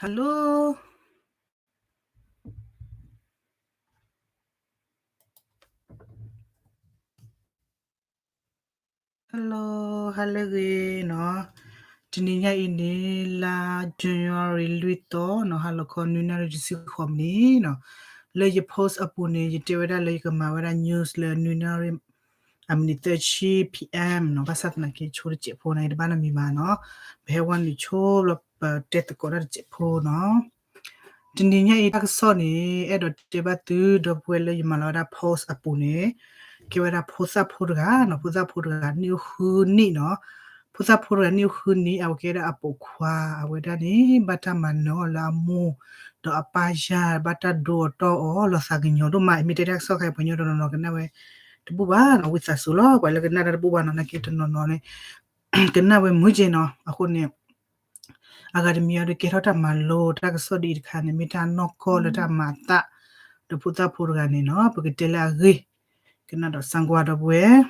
Hello, hello, ဟါလၢအဂ့ၤနီၤ. တနံၤညါအံၤန့ၣ် လါ January လွံၢ်သီနီၤ, ဟါလီၤခီနွံနၣ်ရံၣ်တဆံဃိးမံးနံးနီၤ. လၢယ post အပူၤန့ၣ် ယတဲဝဲဒၣ်လၢယကမၤဝဲဒၣ် news လၢနွံနၣ်ရံၣ် အမံးနံးသၢဆံ P M နီၤ. ဘၣ်ဆၣ်သနာ်က့ ဆိတစဲးဖိန့ၣ် တဘၣ်နီတမံၤဘၣ်နီၤ. ပဟဲဝဲနုာ်ဆိလီၤ ပတဲသကိးတၢ်တစဲးဖိနီၤ. တနံၤညါအံၤတၢ်ကစီၣ်န့ၣ် အဲၣ်ဒိးတဲဘၣ်သုဒီပုၢ်ဝဲၢ်လၢယမၤလီၤဝဲဒၣ် post အပူၤန့ၣ် ကဲဝဲဒၣ်ဖိသၣ်ဖိတဂၤနီၤ, ဖိသၣ်ဖိတဂၤ နံၣ်အိၣ်ဃုနံၣ်နီၤ. ဖိသၣ်ဖိတဂၤ နံၣ်အိၣ်ဃုနံၣ် အဝဲကဲဒၣ်အပိာ်ခွါ, အဝဲဒၣ်န့ၣ် ဘၣ်တၢ်မၤနၢၤအီၤလၢအမိၢ် ဒီးအပၢ်ယၢ် ဘၣ်တၢ်ဒိအီၤတီၢ်အီၤ လီၤသးကညီၤဒိၣ်မး. မ့ၢ်တဲတၢ်ကစီၣ်ခဲအံၤ ပှၤကညီတနီၤနီၤကနၣ်ဝဲတဘူၣ်ဘၣ်နီၤ, ဝံသးစူၤလီၤ ပှၤလၢကနၣ်တၢ်တဘူၣ်ဘၣ်နီၤ, နာ်က့တနီၤနီၤန့ၣ် ကနၣ်ဝဲမုာ်က့နီၤ. အဃိန့ၣ် အဂၤတမံၤအံၤဒီးကဲထီၣ်တၢ်မၤလိတၢ်ကစီၣ်ဒ်အံၤတခါန့ၣ် မ့ၢ်တၢ်နီၢ်ကီၢ်လၢတၢ်မၤအသး ဒီးဖိသၣ်ဖိတဂၤန့ၣ်နီၤ, ပကတဲလၢအဂ့ၢ် ကနၣ်ဒီး စၣ်ကွၢ် ဒီပုၢ်ဝဲၢ်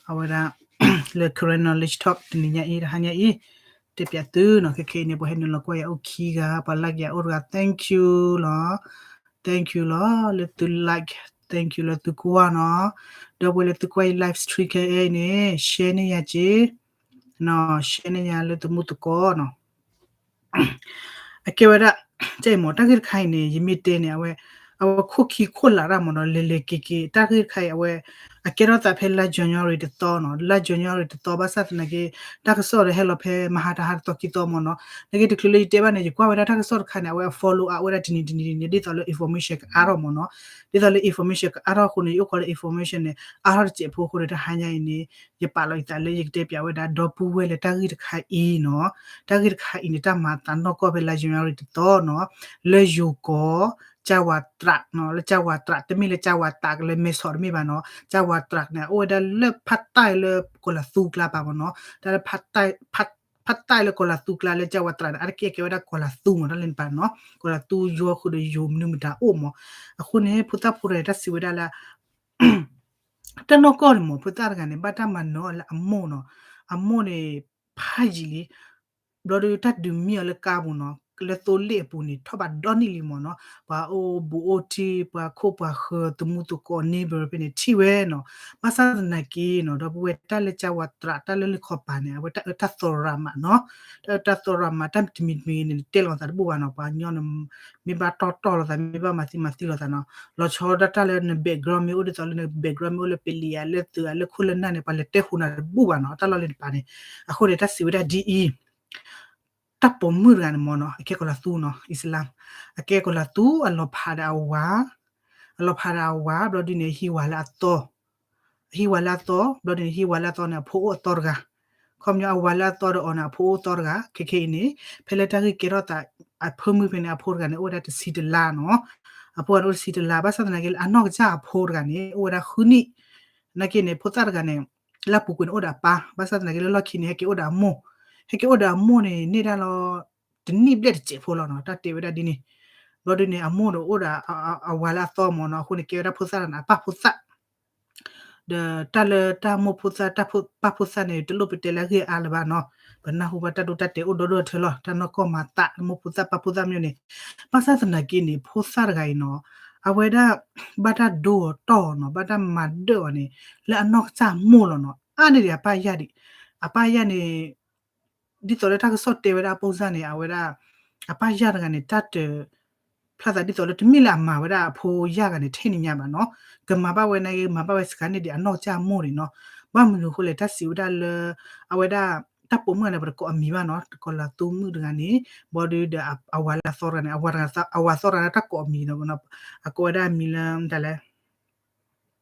အဝဲဒၣ် လၢ Karen Knowledge Talk တနံၤညါအံၤ တဟါညါအံၤ တဲပၠးသုနီၤ. ခဲခဲအံၤန့ၣ် ပှၤဟဲနုာ်လီၤကွၢ်ယၤအိၣ်ခံဂၤ, ပှၤ like ယၤအိၣ်တဂၤ thank you လီၤ. Thank you လီၤ လၢသု like, thank you လၢသုကွၢ်နီၤ. ဒီပုၢ်ဝဲၢ်လၢသုကွၢ်ယ live stream ခဲအံၤန့ၣ် share န့ၢ်ယၤက့နီၤ, share န့ၢ်ယၤလၢသုမူသကိးနီၤ. အကဲဝဲဒၣ် ကဲမ့ၢ် တၢ်ဂ့ၢ်တခါအံၤန့ၣ် ယမ့ၢ်တဲန့ၣ် အဝဲ အဝဲခိၣ်ခံခိၣ်လာ်တၢ်မ့ၢ်နီၤ, လဲၤလဲၤက့ၤက့ၤ တၢ်ဂ့ၢ်တခါအံၤ အဝဲ အကဲထီၣ်သးဖဲလါ January တသီနီၤ, လါ January တသီ ဘၣ်ဆၣ်သနာ်က့ တၢ်ကစီၣ်ဒီးဟဲလီၤဖဲမဟါတဟါတသီခံသီမ့ၢ်နီၤ. နာ်က့တချုးလၢယတဲဘၣ်န့ၣ် ယကွၢ်ဝဲဒၣ်တၢ်ကစီၣ်တခါန့ၣ် အဝဲအ follow up ဝဲဒၣ်တနံၤတနံၤတနံၤ ဒ်သိးလၢ information ကအါထီၣ်မ့ၢ်နီၤ. ဒ်သိးလၢ information ကအါထီၣ်အဃိန့ၣ် ယအိၣ်ခိးလၢ information န့ၣ် အါထီၣ်တစဲးဖိအဃိန့ၣ် တဟါညါအံၤန့ၣ် ယပာ်လီၤယသးလၢယကတဲပၠးဝဲဒၣ်ဒီပုၢ်ဝဲၢ်လၢတၢ်ဂ့ၢ်တခါအံၤနီၤ. တၢ်ဂ့ၢ်တခါအံၤန့ၣ် တၢ်မၤအသးနီၢ်ကီၢ်ဖဲလါ January တသီနီၤ, လၢယိၤကီၢ် ကၠၢ်ဝၤတြးနီၤ, လၢကၠၢ်ဝၤတြး တမ့ၢ်လၢကၠၢ်ဝၤတၢးလၢမဲဆီးတမ့ၢ်ဘၣ်နီၤ. ကၠၢ်ဝၤတြးန့ၣ် အအိၣ်ဝဲဒၣ်လၢဖးတၢ်လၢကီၢ်လၤသူကျါပာ်မ့ၢ်နီၤ, တၢ်လၢ ဖးတၢ်လၢကီၢ်လၤသူကျါလၢကၠၢ်ဝၤတြးန့ၣ် အါတက့ၢ်အကဲဝဲဒၣ်ကီၢ်လၤသူမ့ၢ်တၢ်လၢန့ၣ်ပာ်နီၤ, ကီၢ်လၤသူယီဃုာ်ဒီးယိၤမနုၤမတၤအိၣ်မ့ၢ်. အဃိန့ၣ် ဖိသၣ်ဖိတဂၤန့ၣ် တၢ်စံးဝဲဒၣ်လၢ တၢ်နီၢ်ကီၢ်န့ၣ်မ့ၢ် ဖိသၣ်တဂၤန့ၣ် ဘၣ်တၢ်မၤနၢၤအီၤလၢအမိၢ်နီၤ, အမိၢ်န့ၣ် ဖးယံာ်လံ, ဘျီဒီးတၢ်ဒုးမံအီၤလၢကါပူၤနီၤ, လၢသိလ့ၣ်အပူၤန့ၣ် ထီၣ်ဘးဒီနံၣ်လံမ့ၢ်နီၤ, ပှၤအိၣ်ဘူးအိၣ်တံၢ် ပှၤခိၣ်ပှၤဃၢၤ သမူသကိး neighbor ဖဲန့ၣ် ထံၣ်ဝဲနီၤ, ဘၣ်ဆၣ်သနာ်က့နီၤ ဒီပုၢ်ဝဲၢ်တၢ်လၢကၠၢ်ဝၤတြး တၢ်လၢလံာ်ခီပၤန့ၣ် အဝဲတၢ်အၢတၢ်သီရၤမးနီၤ, တၢ်အၢတၢ်သီရၤမး တၢ်တမံၤတမံၤန့ၣ် တဲလီၤသးတဘူၣ်ဘၣ်နီၤ, ပှၤကညီန့ၣ် မ့ၢ်ဘၣ်တီၢ်တီၢ်လိာ်သး မ့ၢ်ဘၣ်မၤသံမၤသံလိာ်သးနီၤ, လီၤဆီဒၣ်တၢ်လၢန background မ့ၢ်အိၣ်ဒ်သိးလၢန background မ့ၢ်အိၣ်လၢပလံၤဧါ လၢသုးဧါ လၢခိၣ်လၢနၢ်န့ၣ် ပှၤလဲၤတဲဟူးနၤတဘူၣ်ဘၣ်နီၤ, တၢ်လီၢ်လၢန့ၣ်တပၤန့ၣ်, အဃိန့ၣ် တၢ်စံးဝဲဒၣ်ဒ်အံၤ တၢ်ပိာ်မုၣ်တဂၤန့ၣ်မ့ၢ်နီၤ အကဲကီၢ်လၤသူနီၤ Islam, အကဲကီၢ်လၤသူ အလီၤဖးဒီးအဝၤ, အလီၤဖးဒီးအဝၤ ဘျီဒုန့ၣ် ဟံးဝၤလၢအသီ, ဟံးဝၤလၢအသီ ဘျီဒုန့ၣ် ဟံးဝၤလၢအသီန့ၣ် အဖိအိၣ်အသီတဂၤ, ခီပညီအဝၤလၢအသီဒီးအီၤန့ၣ် အဖိအိၣ်သီတဂၤ, ခဲခဲအံၤန့ၣ် ဖဲလၢတၢ်ဂ့ၢ်ကဲထီၣ်သး အဖိမုၣ်ဖဲန့ၣ် အဖိတဂၤန့ၣ် အိၣ်ဝဲဒၣ်တဆံတလါနီၤ, အဖိန့ၣ်အိၣ်တဆံတလါ ဘၣ်ဆၣ်သနာ်က့လၢ အနီၢ်ကစၢ်အဖိတဂၤန့ၣ် အိၣ်ဝဲဒၣ်ဃုနံၣ်, နာ်က့န့ၣ် ဖိသၣ်တဂၤန့ၣ် လၢအပူၤကွံာ်န့ၣ် အိၣ်ဒီးအပၢ်, ဘၣ်ဆၣ်သနာ်က့လၢလီၢ်ခံန့ၣ် ဟဲက့ၤအိၣ်ဒီးအမိၢ်, ဟဲက့ၤအိၣ်ဒီးအမိၢ်န့ၣ် န့ၢ်ဒၣ်လီၤ တနံၣ်ဘျဲၣ်တစဲးဖိလီၤနီၤ, တၢ်တဲဝဲဒၣ်ဒ်န့ၣ်, ဘျီဒုန့ၣ် အမိၢ်န့ၣ်အိၣ်ဒီး အဝၤလၢအသီမ့ၢ်နီၤ, အဃိန့ၣ် ကဲဝဲဒၣ်ဖိသၣ်တဂၤန့ၣ် အပၢ်ဖိသၣ် ဒီးတၢ်လၢတၢ်မိၢ်ဖိသၣ် တၢ်ပၢ်ဖိသၣ်န့ၣ် တလိၣ်ပတဲလၢအဂ့ၢ်အါလၢၤဘၣ်နီၤ, ပနၢ်ဟူဘၣ်တၢ်ဒိတၢ်တဲာ်အိၣ်ဒီဒိၣ်ထၢလီၤ, တၢ်နီၢ်ကီၢ်မၤသး မိၢ်ဖိသၣ်ပၢ်ဖိသၣ်မ့ၢ်န့ၣ်, ဘၣ်ဆၣ်သနာ်က့န့ၣ် ဖိသၣ်တဂၤအံၤနီၤ, အဝဲဒၣ် ဘၣ်တၢ်ဒိအီၤတီၢ်အီၤနီၤ, ဘၣ်တၢ်မၤဒၢၣ်အီၤန့ၣ် လၢအနီၢ်ကစၢ်မိၢ်လီၤနီၤ, အါန့ၢ်ဒံးအပၢ်ယၢ်ဒံး, အပၢ်ယၢ်န့ၣ် ဒ်သိးလၢတၢ်ကစီၣ်တဲဝဲဒၣ်အပိၢ်စၢ်န့ၣ် အဝဲဒၣ် အပၢ်ယၢ်တဂၤန့ၣ် တၢ်တ ဖျါသးဒ်သိးလၢတမ့ၢ်လၢအမၤဝဲဒၣ်အဖိယၢ်ဂၤန့ၣ် ထဲန့ၣ်ညါဘၣ်နီၤ, ကမၤဘၣ်ဝဲနာ်က့ မၤဘၣ်ဝဲစှၤန့ၢ်ဒံးအနီၢ်ကစၢ်အမိၢ်န့ၣ်နီၤ, ဘၣ်မနုၤအဃိလဲၣ် တၢ်စံးဝဲဒၣ်လၢ အဝဲဒၣ် တၢ်ပိာ်မုၣ်န့ၣ် ပတကိးအမံၤဘၣ်နီၤ, တကိးလၢသူမုၣ်တဂၤန့ၣ် ဘျီဒုဒီးအဝၤလၢအသီတဂၤန့ၣ် အဝၤသီတဂၤန့ၣ် တၢ်ကိးအမံၤနီၤ, အကိးဝဲဒၣ်အမံၤလၢ မတၤလဲၣ်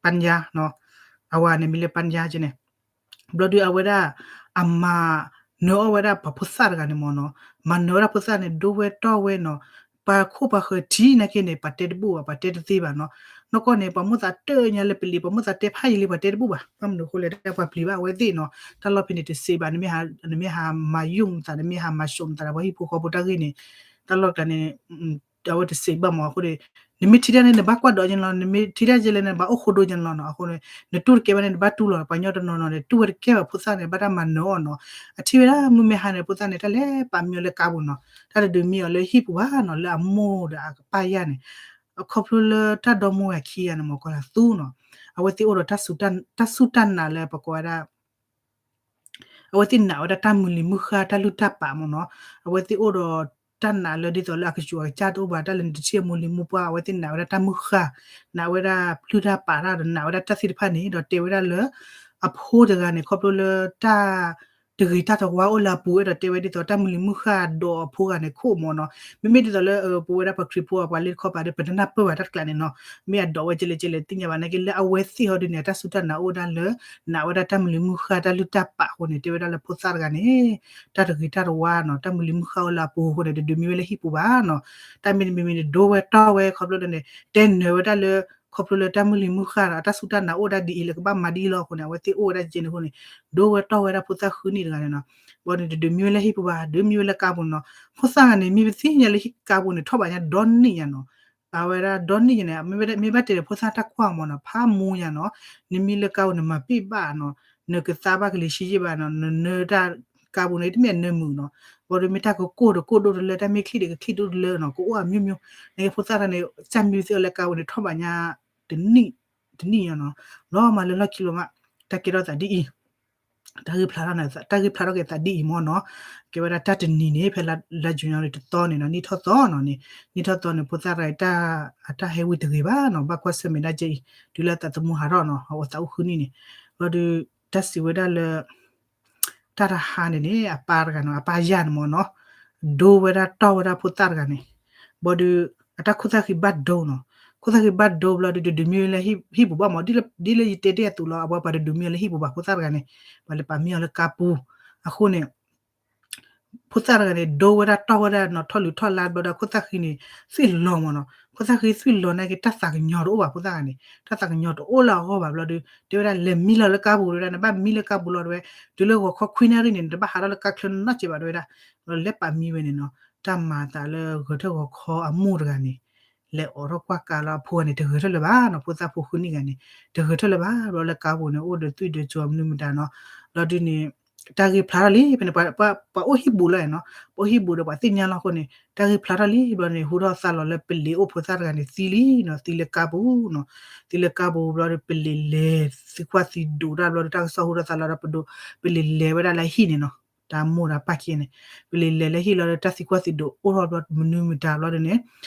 ပၢ်ညါနီၤ, အဝၤန့ၣ်မံၤလၢပၢ်ညါကဲန့ၣ်, ဘျီဒုအဝဲဒၣ် အမၤနၢၤအီၣ်ဝဲဒၣ်ပှၤဖိသၣ်တဂၤန့ၣ်မ့ၢ်နီၤ, မၤနၢၤဝဲဒၣ်ဖိသၣ်န့ၣ် ဒိဝဲတီၢ်ဝဲနီၤ, ပှၤခိၣ်ပှၤဃၢၤထံနာ်က့န့ၣ် ပှၤတဲတဘူၣ်ဘၣ် ပှၤတဲတသ့ဘၣ်နီၤ, နီၢ်ကီၢ်န့ၣ် ပှၤမိၣ်သးတၢ်ညါလၢပလံၤ ပှၤမိၣ်သးတဲဖးယံာ်လံ ပှၤတဲတဘူၣ်ဘၣ်, ဘၣ်မနုၤအဃိလဲၣ် ပှၤပျံၤဘၣ်အဝဲသ့ၣ်နီၤ, တၢ်လီၢ်ဖဲန့ၣ်တစံးဘၣ်, နမ့ၢ်ဟးမၤယုၢ်မသး နမ့ၢ်ဟးမၤၡိးမသးဒီး ပှၤဟံၣ်ဖိဃီဖိတၢ်ဂ့ၢ်န့ၣ်, တၢ်လီၢ်ကျါန့ၣ် အဝဲတစံးဘၣ်မ့ၢ်အဃိန့ၣ် နမ့ၢ်ထံၣ်တၢ်န့ၣ် နဘၣ်ကွၢ်ဒီးက့ၤလီၤ, နမ့ၢ်ထံၣ်တၢ်က့ၤလဲၣ်န့ၣ် နဘၣ်အိၣ်ဃိဒိက့ၤလီၤနီၤ. အဃိန့ၣ် နတူၢ်တကဲဘၣ်န့ၣ် နဘၣ်တူၢ်လီၤ. ပှၤကညီတနီၤနီၤန့ၣ် တူၢ်ဝဲတကဲဘၣ်ဖိသၣ်န့ၣ် ဘၣ်တၢ်မၤနၢၤအီၤနီၤ. အထံၣ်ဝဲဒၣ်မုၢ်မ့ၢ်ဟါန့ၣ် ဖိသၣ်န့ၣ် တၢ်လဲၤပာ်မံအီၤလၢကါပူၤနီၤ. တၢ်တဒုးမံအီၤလၢဟံၣ်ပူၤဘၣ်နီၤ, လၢအမိၢ်ဒီးအပၢ်ယၢ်န့ၣ် အခီဖျိလၢတၢ်ဒီမါဝၤခံဂၤန့ၣ် မ့ၢ်ကီးလၢသူနီၤ, အဝဲသ့ၣ်အိၣ်ဒီး တၢ်စူၢ်တၢ်နာ်လၢပကိးဝဲဒၣ် အဝဲသ့ၣ်နာ်ဝဲဒၣ်တၢ်မုၢ်လံၤမုၢ်ဃၢ်တၢ်လုၢ်တၢ်ပာ်မ့ၢ်နီၤ. အဝဲသ့ၣ်အိၣ်ဒီးတၢ်နာ်လၢဒ်သိးလၢအကစူၤအကစၢ်တအိၣ်ဘၣ်, တၢ်လၢနတထံၣ်အမိၢ်လံၤမိၢ်ပှၢ်, အဝဲသ့ၣ်နာ်ဝဲဒၣ်တၢ်မုၢ်ဃၢ်, နာ်ဝဲဒၣ်လုၢ်တၢ်ပာ်တၢ်ဒီး နာ်ဝဲဒၣ်တၢ်သ့ၣ်တဖၣ်န့ၣ်, ဒီးတဲဝဲဒၣ်လၢ အဖိတဂၤန့ၣ် ခီဖျိလၢတၢ် တဂ့ၤတၢ်တဝါအိၣ်လၢအပူၤ အဲၣ်ဒိးတဲဝဲဒ်သိးတၢ်မုၢ်လံၤမုၢ်ဃၢ်အဒိးအဖိဂၤန့ၣ် ခိၣ်မ့ၢ်နီၤ. မ့မ့ၢ်ဒ်သိးလၢ ပဝဲဒၣ်ပှၤခရံာ်ဖိအပှၤလ့တခီပၤဒီး ပတနၢ်ပၢၢ်ဘၣ်တၢ်တကျးန့ၣ်နီၤ, မ့ၢ်အဒိးဝဲကဲလဲၣ်ကဲလဲၣ်သ့ၣ်ညါဘၣ်နာ်က့ လၢအဝဲသ့ၣ်ဟီဒုန့ၣ် အတၢ်စူၢ်တၢ်နာ်အိၣ်ဒၣ်လၢ နာ်ဝဲဒၣ်တၢ်မုၢ်လံၤမုၢ်ဃၢ်တၢ်လုၢ်တၢ်ပာ်အဃိန့ၣ် တဲဝဲဒၣ်လၢဖိသၣ်တဂၤန့ၣ် တၢ်တဂ့ၤတၢ်တဝါနီၤ, တၢ်မုၢ်လံၤမုၢ်ဃၢ်အိၣ်လၢအပူၤအဃိန့ၣ် တဒုးမံဝဲလၢဟံၣ်ပူၤဘၣ်နီၤ. တၢ်မ့တမံၤမံၤန့ၣ် ဒိဝဲတီၢ်ဝဲခီဖျိလၢန့ၣ် တဲနၢၤဝဲဒၣ်လၢ ခီဖျိလၢတၢ်မုၢ်လံၤမုၢ်ဃၢ်ဒီး အတၢ်စူၢ်တၢ်နာ်အိၣ်ဒၣ်ဒ်အံၤလၢကဘၣ်မၤဒ်အံၤလီၤအဃိန့ၣ် အဝဲသ့ၣ်အိၣ်ဝဲဒၣ်ကဲန့ၣ်အဃိန့ၣ် ဒိဝဲတီၢ်ဝဲဒၣ်ဖိသၣ်ဃုနံၣ်တဂၤန့ၣ်နီၤ. ဘၣ်န့ၣ် တဒုးမံဝဲလၢဟံၣ်ပူၤဘၣ်, ဒုးမံဝဲလၢကါပူၤနီၤ. ဖိသၣ်ဂၤန့ၣ် မ့ၢ်ပသ့ၣ်ညါလၢဟံၣ်ကါပူၤန့ၣ် ထီၣ်ဘးညါဒီနံၣ်ညါနီၤ. အဝဲဒၣ်ဒီနံၣ်ညါန့ၣ် မ့ၢ်ဘၣ်တဲဒီးဖိသၣ်တၢ်ကွၢ်မ့ၢ်နီၤ, ဖးမူညါနီၤ, နမံလၢကါပူၤန့ၣ် မၤပ့ၢ်ဘၣ်နီၤ, နကသါဘၣ်ကလံၤဆံးယံာ်ဘၣ်နီၤ, နနၢတၢ်ကါပူၤန့ၣ် တမ့ၢ်အနၢမုာ်နီၤ. ဘၣ်ဒီးမ့ၢ်တၢ်ကကိၢ်ဒီးကိၢ်ဒိၣ်တလၢ, တၢ်မ့ၢ်ချံၣ်ဒီးကချံၣ်ဒိၣ်တလၢနီၤ, ကအိၣ်အမျိုးမျိုး. နကဲဖိသၣ်တၢ်န့ၣ် စၢ်မံဝဲသ့ၣ်အီၤလၢကါပူၤန့ၣ် ထီၣ်ဘးညါတနံၣ်, တနံၣ်ညါနီၤ. လီၤမးလၢလီၢ်ခံလီၤမး, တၢ်ကဲထီၣ်သးဒ်အံၤ တၢ်ဂ့ၢ်ဖျါထီၣ်န့ၣ် တၢ်ဂ့ၢ်ဖျါထီၣ်က့ၤသးဒ်အံၤမ့ၢ်နီၤ. ကဲဝဲဒၣ်တၢ်တနံၤန့ၣ် ဖဲလါယူၤန့ၣ်တသီန့ၣ်နီၤ, နံၣ်ထီၣ်သီနီၤန့ၣ်, နံၣ်ထီၣ်သီန့ၣ် ဖိသၣ်တဂၤအံၤ အတၢ်ဟဲဝံတဂ့ၤဘၣ်နီၤ, ဘၣ်ကွၢ်ဆၢၣ်မဲာ်ဒၣ်ကဲအံၤ တုၤလၢအသးသမူဟးထီၣ်နီၤ, အဝဲသးအိၣ်ဃုနံၣ်န့ၣ်, ဘၣ်ဒီး တၢ်စံးဝဲဒၣ်လၢ တၢ်တဟါန့ၣ်န့ၣ် အပၢ်တဂၤနီၤ, အပၢ်ယၢ်န့ၣ်မ့ၢ်နီၤ, ဒိဝဲဒၣ်တီၢ်ဝဲဒၣ်ဖိသၣ်တဂၤန့ၣ်, ဘၣ်ဒီး အတၢ်ခိၣ်သၣ်ဃံဘၣ်ဒိနီၤ, ခိၣ်သၣ်ဃံဘၣ်ဒိဘျီဒီး တဒုးမံဝဲလၢဟံၣ်ပူၤဘၣ်မ့ၢ်, ဒ်လၢယတဲတ့ၢ်အသိးလီၤ, အဝဲပှၤတဒုးမံအီၤလၢဟံၣ်ပူၤဘၣ် ဖိသၣ်တဂၤန့ၣ်, ပှၤလဲၤပာ်မံအီၤလၢကါပူၤ, အဃိန့ၣ် ဖိသၣ်တဂၤန့ၣ် ဒိဝဲဒၣ်တီၢ်ဝဲဒၣ်နီၤ, ထီၣ်လုၢ်ထီၣ်လါဘျီဒီး ခိၣ်သၣ်ဃံန့ၣ် သွံၣ်လီၤမ့ၢ်နီၤ, ခိၣ်သၣ်ဃံသွံၣ်လီၤနာ်က့ တၢ်သးကညီၤတအိၣ်ဘၣ်ဖိသၣ်တဂၤန့ၣ်, တၢ်သးကညီၤတအိၣ်လၢအဂီၢ်ဘၣ်ဘျီဒီး တဲဝဲဒၣ်လဲၤမံလီၤလၢကါပူၤတဲဝဲဒၣ်, နဘၣ်မံလၢကါပူၤလီၤတဲဝဲ, တုၤလၢဂီၤခီခွံနၣ်ရံၣ်န့ၣ် နတဘၣ်ဟးထီၣ်လၢကါချၢနီတစဲးဘၣ်တဲဝဲဒၣ်, ဒီးလဲၤပာ်မံဝဲန့ၣ်နီၤ, တၢ်မၤအသးလၢဂဲၤထၢၣ်ဂီၤခီအမိၢ်တဂၤန့ၣ် လဲၤအိးထီၣ်ကွၢ်ကါလၢအဖိဂၤန့ၣ် တဂဲၤထၢၣ်လၢၤဘၣ်နီၤ, ဖိသၣ်ဖိဃုနံၣ်ဂၤန့ၣ် တဂဲၤထၢၣ်လၢၤဘၣ်, ဘျီလၢကါပူၤန့ၣ် အိၣ်ဒီးသွံၣ်ဒီးစိၤမနုၤမတၤနီၤ, ဘျီဒုန့ၣ် တၢ်ဂ့ၢ်ဖျါထီၣ်လံ, ဖဲန့ၣ် ပှၤအိၣ်ဟံၣ်ဘူးလီၤနီၤ, ပှၤအိၣ်ဟံၣ်ဘူးဒီးပှၤသ့ၣ်ညါလီၤအဃိန့ၣ် တၢ်ဂ့ၢ်ဖျါထီၣ်လံ, ဘျီန့ၣ် ဟူထီၣ်သါလီၤလၢပလံၤအိၣ်ဖိသၣ်တဂၤန့ၣ်သံလံနီၤ, သံလၢကါပူၤနီၤ, သံလၢကါပူၤဘျီဒီး ပလံၤလဲၤသံကွၢ်သံဒိးတၢ်ဘျီဒီး တၢ်ကစီၣ်ဟူထီၣ်သါလီၤဒီးပဒိး, ပလံၤလဲၤဝဲဒၣ်လၢဟံၣ်န့ၣ်နီၤ, တၢ်မိၢ်ဒီးပၢ်ခံဂၤန့ၣ်, ပလံၤလဲၤလၢဟံၣ်လီၤဒီး တၢ်သံကွၢ်သံဒိးအိၣ်ထီၣ်ဘျီမနုၤမတၤဘျီဒုန့ၣ်,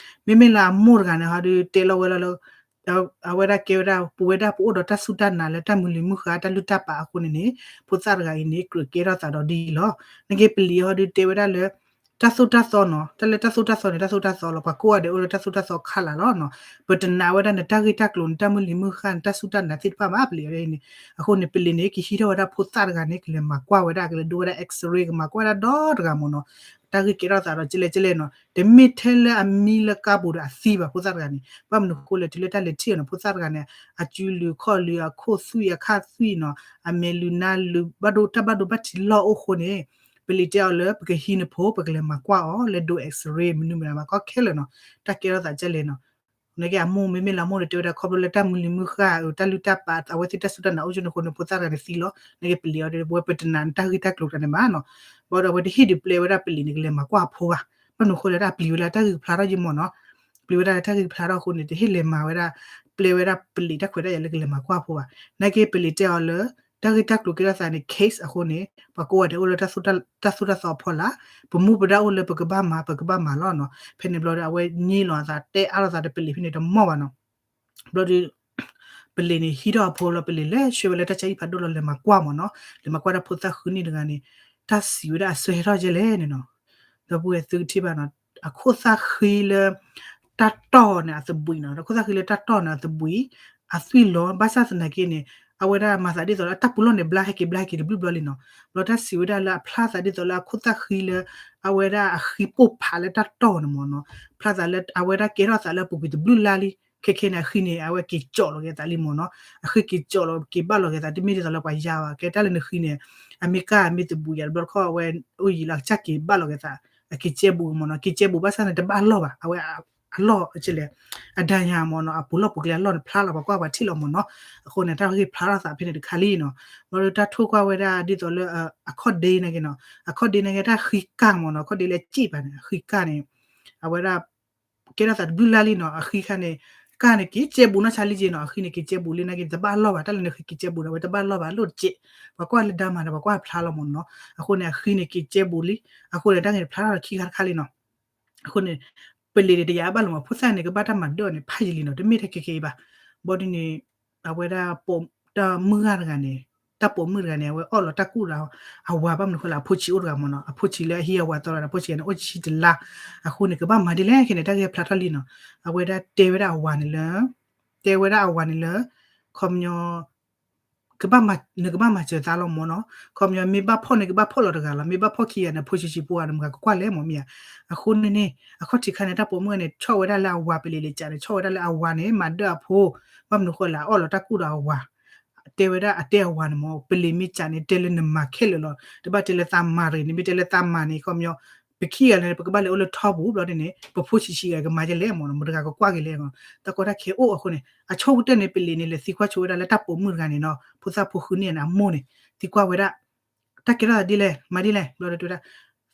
မ့မ့ၢ်လၢအမိၢ်တဂၤန့ၣ်ဟီဒုးတဲလီၤဝဲလီၤလၢ အဝဲဒၣ်ကဲဝဲဒၣ် ပဝဲဒၣ်ပအိၣ်ဒီးတၢ်စူၢ်တၢ်နာ်လၢတၢ်မုၢ်လံၤမုၢ်ဃၢ်တၢ်လုၢ်တၢ်ပာ်အဃိန့ၣ်န့ၣ် ဖိသၣ်တဂၤအံၤန့ၣ် ကြၢးကဲထီၣ်သးဒီးဒ်အံၤလီၤ. နာ်က့ပလံၤဟီဒုးတဲဝဲဒၣ်လၢ တၢ်သိၣ်တၢ်သီနီၤ, တၢ်လၢတၢ်သိၣ်တၢ်သီန့ၣ် တၢ်သိၣ်တၢ်သီလီၤ, ပှၤကိးဂၤဒဲးအိၣ်လၢတၢ်သိၣ်တၢ်သီခါလၢ်လီၤနီၤ. ပတနာ်ဝဲဒၣ်နတၢ်ဂ့ၢ်တၢ်ကျိၤ နတၢ်မုၢ်လံၤမုၢ်ဃၢ် နတၢ်စူၢ်တၢ်နာ်သ့ၣ်တဖၣ်ဘၣ် ပလံၤအံၤန့ၣ်, အဃိန့ၣ် ပလံၤန့ၣ် ကဟံးထီၣ်ဝဲဒၣ်ဖိသၣ်တဂၤန့ၣ် ကလဲၤမၤကွၢ်ဝဲဒၣ် ကလဲၤဒိဝဲဒၣ် X-ray ကမၤကွၢ်ဝဲဒၣ်ဒီတဂၤမ့ၢ်နီၤ. တၢ်ဂ့ၢ်ကဲထီၣ်သးဒီးကဲလဲၣ်ကဲလဲၣ်နီၤ, တမ့ၢ်ထဲလၢအမံလၢကါပူၤဒီးအသံဘၣ်ဖိသၣ်တဂၤန့ၣ်, ဘၣ်မနုၤအဃိလဲၣ် တုၤလၢတၢ်လဲၤထံၣ်အီၤန့ၣ် ဖိသၣ်တဂၤန့ၣ် အစုလုာ်ခီၣ်လုာ် အခိၣ်သွံၣ်အခၣ်သွံၣ်နီၤ, အမဲာ်လုာ်နါလုာ် ဘၣ်ဒိတၢ်ဘၣ်ဒိဘၣ်ထံးလီၢ်အိၣ်အဃိန့ၣ် ပလံၤတဲအီၤလၢ ပကဟံးနဖိ ပကလဲၤမၤကွၢ်အီၤ လဲၤဒိ X-ray မနုၤမတၤ မၤကွၢ်ခဲလၢာ်နီၤ, တၢ်ကဲထီၣ်သးကဲလဲၣ်နီၤ. နာ်က့အမိၢ် မ့မ့ၢ်လၢအမိၢ်ဒီးတဲဝဲဒၣ် ခီဖျိလၢတၢ်မုၢ်လံၤမုၢ်ဃၢ် တၢ်လုၢ်တၢ်ပာ် အဝဲသ့ၣ်တၢ်စူၢ်တၢ်နာ်အိၣ်ကၠိန့ၣ်အဃိန့ၣ် ဖိသၣ်တဂၤန့ၣ်သံလီၤ. နာ်က့ပလံၤအီၤဒီး ပဝဲပတနာ်နတၢ်ဂ့ၢ်တၢ်ကျိၤတဂၤန့ၣ်ဘၣ်နီၤ. ဘၣ်ဒီးအဝဲတဟ့ၣ်ဒုးပျဲဝဲဒၣ်ပလံၤန့ၣ် ကလဲၤမၤကွၢ်အဖိဘၣ်. ဘၣ်မနုၤအဃိလဲၣ် တၢ်ပျံၤဝဲလၢတၢ်ဂ့ၢ်ကဖျါထီၣ်ယံမ့ၢ်နီၤ, ပျံၤဝဲဒၣ်လၢတၢ်ဂ့ၢ်ကဖျါထီၣ်အဃိန့ၣ် တဟ့ၣ်လဲၤမၤဝဲဒၣ် ပျဲဝဲဒၣ်ပလံၤတၢ်ခွဲးတၢ်ယာ်လၢကလဲၤမၤကွၢ်အဖိဘၣ်. နာ်က့ပလံၤတဲအီၤလၢ တၢ်ဂ့ၢ်တၢ်ကျိၤကဲထီၣ်သးန့ၣ် case အဃိန့ၣ် ပှၤကိးဂၤဒဲးအိၣ်လၢ တၢ်သိၣ်တၢ်သီအဖီလာ်, ပမူပဒါအိၣ်လၢပကဘၣ်မၤ ပကဘၣ်မၤလီၤနီၤ. ဖဲန့ၣ်ဘျီဒီး အဝဲည့လီၤအသး တဲအါလီၤသးဒီးပလံၤဖဲန့ၣ်တမီၢ်ဘၣ်နီၤ. ဘျီဒီး ပလံၤန့ၣ်ဟံးထီၣ်အဖိဘျီ ပလံၤလဲၤဆှၢဝဲလၢတၢ်ဆါဟံၣ်ဖးဒိၣ်လီၤ လဲၤမၤကွၢ်မ့ၢ်နီၤ, လဲၤမၤကွၢ်တၢ်ဖိသၣ်ဃုနံၣ်တဂၤန့ၣ် တၢ်စံးဝဲဒၣ်အဆၢဟဲထီၣ်ကဲလဲၣ်န့ၣ်နီၤ. ဒီပုၢ်ဝဲၢ်သုကထံၣ်ဘၣ်နီၤ, အခိၣ်သၣ်ဃံလၢ တၢ်တီၢ်န့ၣ်အသဘှံးနီၤ, အခိၣ်သၣ်ဃံလၢတၢ်တီၢ်န့ၣ်အသဘှံး အသွံၣ်လီၤ ဘၣ်ဆၣ်သနာ်က့န့ၣ် အဝဲဒၣ်မၤသးဒ်သိးလၢအတၢ်ပူၤလီၢ်န့ၣ် ဘျါဟဲက့ၤဘျါဟဲက့ၤတဘျုးဘျီလံနီၤ. ဘျီတၢ်စံးဝဲဒၣ်လၢအဖျါသးဒ်သိးလၢအခိၣ်သၣ်ဃံလၢ အဝဲဒၣ်အဃံပိၢ်ဖးလၢတၢ်တီၢ်န့ၣ်မ့ၢ်နီၤ, ဖျါသးလၢအဝဲဒၣ်ကဲထီၣ်သးလၢအပူၤကွံာ်တဘျုးလါလံ. ခဲခဲန့ၣ် အဃံန့ၣ် အဝဲက့ၤကၠီၣ်လီၤက့ၤသးလံမ့ၢ်နီၤ, အဃံက့ၤကၠီၣ်လီၤက့ၤဘၣ်လီၤက့ၤသး တမ့ၢ်ဒ်သိးလၢပှၤယါဘၣ်. ကဲတၢ်လၢနဃံန့ၣ် အမ့ၢ်ကၢ်အမ့ၢ်သဘှံးယၤတဘျီတခီၣ် အဝဲအိၣ်ယံာ်လီၤ အကစၢ်က့ၤဘၣ်လီၤက့ၤသး, အက့ၤကဲဘူးမ့ၢ်နီၤ, က့ၤကဲဘူးဘၣ်ဆၣ်န့ၣ် တဘၣ်လီၢ်ဘၣ် အဝဲ အလီၢ်လဲၣ် အဒၣ်ယၤမ့ၢ်နီၤ အပူၤလီၢ်ပူၤကျဲအလီၢ်န့ၣ် ဖျါလီၤ ပှၤကွၢ်ပှၤထံၣ်လီၤမ့ၢ်နီၤ. အဃိန့ၣ် တၢ်ဂ့ၢ်ဖျါထီၣ်သးဖဲန့ၣ်တခါလံနီၤ. ဘျီဒီးတၢ်ထိၣ်ကွၢ်ဝဲဒၣ်ဒ်သိးလၢ အခီၣ်ဒ့န့ၣ်က့နီၤ အခီၣ်ဒ့န့ၣ်က့ တၢ်ဃံကၢ်မ့ၢ်နီၤ အခီၣ်ဒ့လၢစံၣ်ပၤန့ၣ် အဃံကၢ်န့ၣ် အဝဲဒၣ် ကဲထီၣ်သးတဘျုးလါလံနီၤ အဃံခါန့ၣ် ကၢ်န့ၣ်က့ၤကဲဘူးနီၢ်ဆါလံက့နီၤ အဃံန့ၣ်က့ၤကဲဘူးလံနာ်က့ တဘၣ်လီၢ်ဘၣ် တၢ်လၢနဃံက့ၤကဲဘူးန့ၣ် အဝဲတဘၣ်လီၢ်ဘၣ် လိၣ်တစဲး ပှၤကွၢ်လၢဒါမၤဒီး ပှၤကွၢ်ဖျါလီၤမ့ၢ်နီၤ. အဃိန့ၣ် အဃံန့ၣ်က့ၤကဲဘူးလံ အဃိန့ၣ် တၢ်ဂ့ၢ်န့ၣ်ဖျါထီၣ်ခံခါတခါလံနီၤ. အဃိန့ၣ် ပလံၤန့ၣ်တယာ်ဘၣ်လီၤမး ဖိသၣ်န့ၣ် ကဘၣ်တၢ်မၤဒၢၣ်အီၤန့ၣ် ဖးယံာ်လံနီၤ တမ့ၢ်ထဲခဲခဲအံၤဘၣ်. ဘျီဒုန့ၣ် အဝဲဒၣ် တၢ်မုၢ်ဂၤတဂၤန့ၣ် တၢ်ပိာ်မုၣ်တဂၤန့ၣ် အဝဲအီၣ်လီၤတၢ်ကူၣ်ဒီးအဝၤ ဘၣ်မနုၤဃိလဲၣ် အဖိဆံးအိၣ်တဂၤမ့ၢ်နီၤ အဖိဆံးလၢအဟံးအဝၤသီဒီး အဖိဆံးန့ၣ် အိၣ်ဆံတလါ အဃိန့ၣ် ကဘၣ်မၤဒ်လဲၣ်ခဲန့ၣ် တၢ်ဂ့ၢ်ဖျါထီၣ်လံနီၤ. အဝဲဒၣ်တဲဝဲဒၣ်အဝၤန့ၣ်လၢ တဲဝဲဒၣ်အဝၤန့ၣ်လၢ ခီပညီ ကဘၣ်မၤ နကဘၣ်မၤစၢၤသးလီၤမ့ၢ်နီၤ. ခီပညီ မ့ၢ်ဘၣ်ဖီၣ်န့ၣ် ကဘၣ်ဖီၣ်လီၤတဂၤလီၤ မ့ၢ်ဘၣ်ဖီၣ်ခံဂၤန့ၣ် ဖိဆံးဆံးဖိဂၤန့ၣ် မတၤကကွၢ်လဲၣ်မ့ၢ်မ့ၢ်ဧါ. အဃိန့ၣ်န့ၣ် အခီၣ်ထံးခါန့ၣ် တၢ်ပိာ်မုၣ်န့ၣ် ဆီၣ်ဝဲဒၣ်လၢအဝၤ ပလံၤလံၤကးန့ၣ် ဆီၣ်ဝဲဒၣ်လၢအဝၤန့ၣ် မၤဒၢၣ်အဖိ ဘၣ်မနုၤဃိလဲၣ် အအီၣ်လီၤတၢ်ကူၣ်ဒီးအဝၤ တဲဝဲဒၣ်အတဲအဝၤန့ၣ်မ့ၢ် ပလံၤမ့ၢ်ကးန့ၣ် တဲလၢနမၤခဲလၢာ်လီၤ တဘၣ်တဲလၢသးမၤရ့ၣ်န့ၣ် မ့ၢ်တဲလၢသးမၤန့ၣ် ခီပညီ ပခံဂၤန့ၣ် ပကဘၣ်လဲၤအိၣ်လၢထီပူၤဘျီဒ်န့ၣ် ပဖိဆံးဆံးဂၤကမၤဒ်လဲၣ်မ့ၢ်နီၤ မတၤတဂၤကကွၢ်က့ၤလဲၣ်နီၤ တၢ်ကီတၢ်ခဲအိၣ်အဃိန့ၣ် အဆိကတၢၢ်န့ၣ် ပလံၤန့ၣ်လဲၤသံကွၢ်ဆိဝဲဒၣ်လၢတၢ်ပိာ်မုၣ်တဂၤန့ၣ်နီၤ ဖိသၣ်ဖိဃုန့ၢ်န့ၣ် အမိၢ်န့ၣ် သံကွၢ်ဝဲဒၣ် တၢ်ကဲထီၣ်သးဒ်လဲၣ် မၤဒ်လဲၣ် ဘျီဒီးတဲဝဲဒၣ်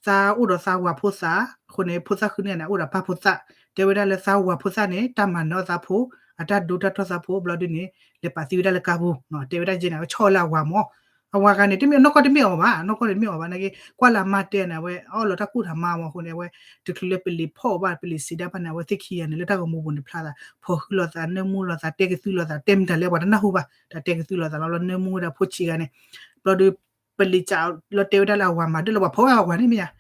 သးအိၣ်ဒီးသးဝၤဖိသၣ် အဃိန့ၣ် ဖိသၣ်ဃုန့ၢ်န့ၣ် အိၣ်ဒီးပၢ်ဖိသၣ် တဲဝဲဒၣ်လၢသးဝၤဖိသၣ်န့ၣ် တၢ်မၤနၢၤအီၣ်သးဖိ အတၢ်ဒိတၢ်ထီၣ်သးဖိ ဘျီဒ်န့ၣ် လဲၤပာ်သံဝဲဒၣ်လၢကါပူၤ တဲဝဲဒၣ်ကဲန့ၣ် အဝဲဆီၣ်လၢအဝၤမ့ၢ် အဝၤဂၤန့ၣ် တမ့ၢ်နီၢ်ကီၢ်တမ့ၢ်အီၤဘၣ် နီၢ်ကီၢ်တမ့ၢ်အီၤဘၣ် နီၢ်ကီၢ်တမ့ၢ်အီၤဘၣ်နာ်က့ ကွၢ်လၢအမါတဲန့ၣ် အဝဲအီၣ်လီၤတၢ်ကူၣ်တၢ်မါမ့ၢ်အဃိန့ၣ် အဝဲ တချုးလၢပလံၤဖီၣ်အီၤဘၣ် ပလံၤစံးဒၣ်ဘၣ်န့ၣ် အဝဲသ့ၣ်ခံဂၤန့ၣ် လၢတၢ်ဂီၤမူပူၤန့ၣ်ဖျါသး ဖီၣ်ဃုလိာ်သး နၢမူလိာ်သး တဲကသုလိာ်သး တဲမတၤလဲၣ်ပှၤတနၢ်ဟူဘၣ် တၢ်တဲကသုလိာ်သးလီၤ ဘျီနၢမူဝဲဒၣ်ဖိဆံးဂၤန့ၣ် ဘျီဒီး ပလံၤစးလီၤတဲဝဲဒၣ်လၢအဝၤမၤဒၢၣ်လီၤ ပှၤဖီၣ်ဝဲအဝၤန့ၣ်မ့ၢ်